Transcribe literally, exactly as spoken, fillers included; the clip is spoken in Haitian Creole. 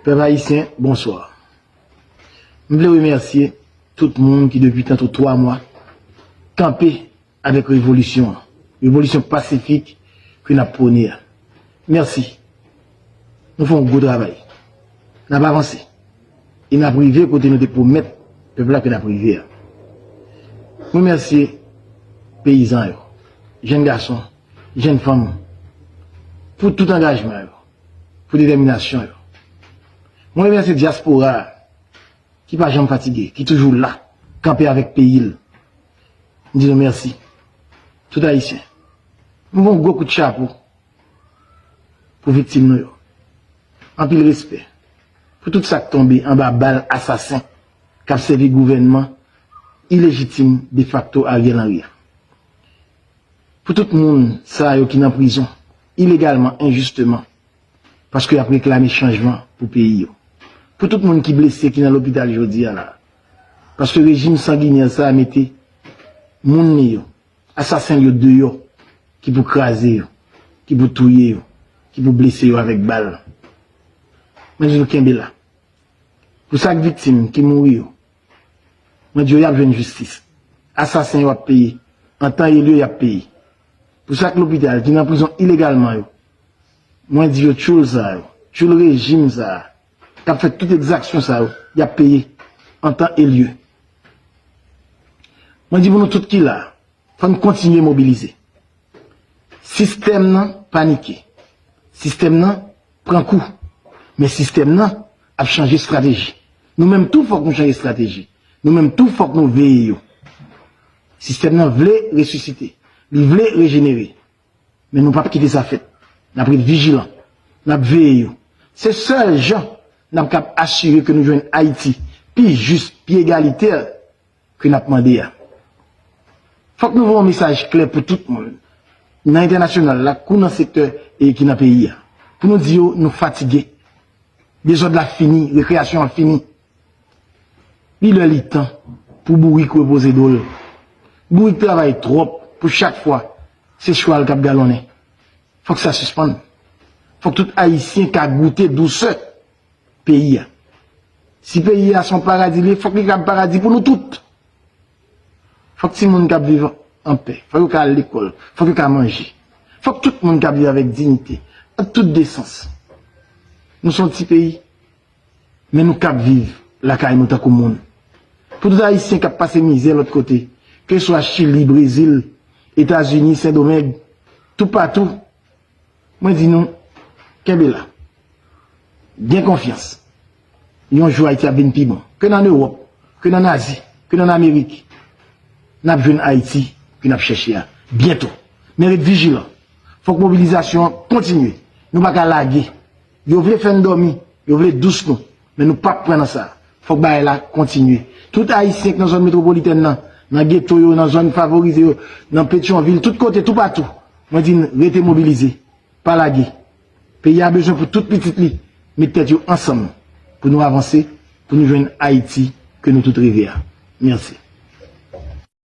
Pèp ayisyen, bonswa. M vle remèsye tout moun ki depi tanto twa mwa kanpe avèk revolisyon an, revolisyon pasifik ke n ap pwone a. Mèsi. Nou fè yon gwo travay. N ap avanse. E n ap rive kote nou te pwomèt pèp la ke n ap rive a. Mwen remèsye peyizan yo, jèn gason, jèn fanm, pou tout angajman yo, pou detèminasyon yo. Mwen remèsye dyaspora a, ki pa janm fatige, ki toujou la, kanpe avèk peyi l. M di nou mèsi. Tout Ayisyen. M voye yon gwo kout chapo pou viktim nou yo. Anpil respè pou tout sa k tonbe anba bal asasen k ap sèvi gouvènman ilejitim defakto Ariel Henry a. Pou tout moun sa yo ki nan prizon ilegalman, enjisteman, paske y ap reklame chanjman pou peyi yo. Pou tout moun ki blese, ki nan lopital jodi a la, paske rejim sanginè sa a mete moun li yo, asasen li yo deyò, ki pou kraze yo, ki pou touye yo, ki pou blese yo avèk bal. Mwen di nou kenbe la. Pou sa k viktim ki mouri yo, mwen di yo y ap jwenn jistis. Asasen yo ap peye. An tan e lye, y ap peye. Pou sa k lopital, ki nan prizon ilegalman yo, mwen di yo tchoul sa yo, tchoul rejim sa a, k ap fè tout egzaksyon sa yo, y ap peye an tan e lye. Mwen di pou nou tout ki la, fò n kontinye mobilize. Sistèm nan panike. Sistèm nan pran kou. Men sistèm nan ap chanje estrateji. Nou menm tou fòk nou chanje estrateji. Nou menm tou fòk nou veye yo. Sistèm nan vle resisite. Li vle rejenere. Men nou p ap kite sa fèt. N ap ret vijilan. N ap veye yo. Se sèl jan n ap kab asire ke nou jwenn Ayiti pi jis, pi egalitè ke n ap mande a. Fòk nou voye yon mesaj klè pou tout moun, nan entènasyonal la, kou nan sektè e ki nan peyi a. Pou nou di yo, nou fatige. Dezòd la fini, rekreyasyon an fini. Li lè li tan pou bourik repoze do l. Bourik travay twòp pou chak fwa se chwal k ap galonnen. Fòk sa sispann. Fòk tout Ayisyen ka goute dousè peyi a. Si peyi a se yon paradi li ye, fòk li ka paradi pou nou tout. Fòk timoun kab viv anpè. Fòk yo ka al lekòl. Fòk yo ka manje. Fòk tout moun kab viv avèk diyite, an tout desans. Nou se yon ti peyi, men nou kab viv lakay nou tankou moun. Pou tout Ayisyen k ap pase mizè lòt kote, keswa Chili, Brezil, Etazini, Sendomeng, toupatou, mwen di nou, kenbe la. Gen konfyans. Yon jou Ayiti ap vin pi bon. Ke n ann Ewòp, ke n ann Azi, ke n ann Amerik, n ap jwenn Ayiti ke n ap chèche a byento. Men ret vijilan. Fòk mobilizasyon an kontinye. Nou pa ka lage. Yo vle fè n dòmi, yo vle dous nou, men nou p ap pran nan sa. Fòk bagay la kontinye. Tout Ayisyen k nan zòn metwopolitèn nan, nan geto yo, nan zòn favorize yo, nan Petyonvil, tout kote, toupatou, mwen di n rete mobilize. Pa lage. Peyi a bezwen pou tout pitit li met tèt yo ansanm pou nou avanse, pou nou jwenn Ayiti ke nou tout reve a. Mèsi.